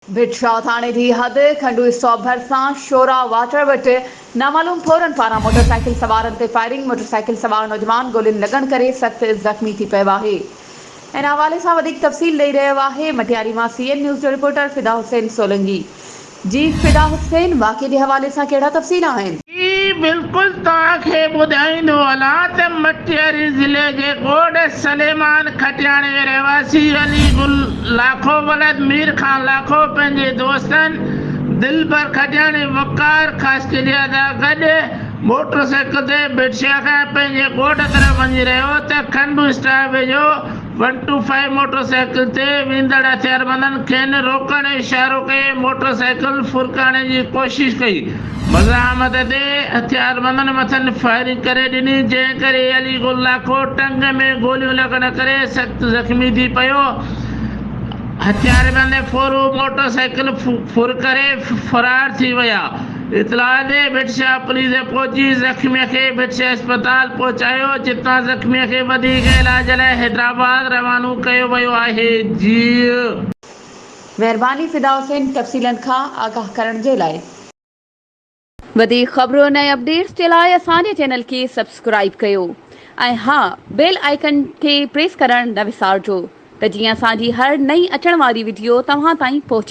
ڀٽ شاهه ٿاڻي جي حد کنڊو اسٽاپ ڀرسان شورا واٽر وٽ نامعلوم ڦورن پاران موٽر سائيڪل سوارن تي فائرنگ، موٽر سائيڪل سوار نوجوان گولين لڳڻ ڪري سخت زخمي ٿي پيو آهي. ان حوالي سان وڌيڪ تفصيل ڏئي رهيو آهي مٽياري مان سي اين نيوز جو رپورٽر فدا حسين سولنگي. جي فدا حسين واقعي جي حوالي سان ڪهڙا تفصيل آهن؟ جي بلڪل توهان کي ٻڌائيندو هلان ته مٽياري ضلعي جي ڳوٺ سليمان کٽياڻي جي رهواسي علي گل لاکو ولد مير خان لاکو پنهنجي دوستن دلبر کٽياڻي وقار خاصخيليء سان گڏ موٽر سائيڪل تي ڀٽشاهه کان پنهنجي ڳوٺ طرف وڃي رهيو ته کنڊو اسٽاپ ويجهو one two five motor cycle تي ويندڙ هٿياربندن کين روڪڻ جو اشارو ڪئي موٽر سائيڪل ڦرڪائڻ جي ڪوشش ڪئي. مزاحمت تي هٿياربندن مٿن فائرنگ ڪري ڏني جنهن ڪري علي گل لاکو ٽنگ ۾ گوليون لڳڻ ڪري سخت زخمي ٿي پيو. هٿياربند ڦورو موٽر سائيڪل ڦر ڪري فرار ٿي ويا. اطلاع تي ڀٽ شاهه پوليس پهچي زخمي کي ڀٽ شاهه اسپتال پهچايو جتان زخمي کي وڌيڪ علاج لاء حيدرآباد روانو ڪيو ويو آهي جي. مهرباني فدا حسين تفصيلن کان آگاهه ڪرڻ جي لاء. وڌيڪ خبرن ۽ اپڊيٽس جي لاء اسان جي چينل کي سبسڪرائيب ڪيو ۽ ها بيل آئيڪن کي پريس ڪرڻ نه وسارجو ته جيئن اسان جي هر نئين اچڻ واري وڊيو توهان تائين پهچي.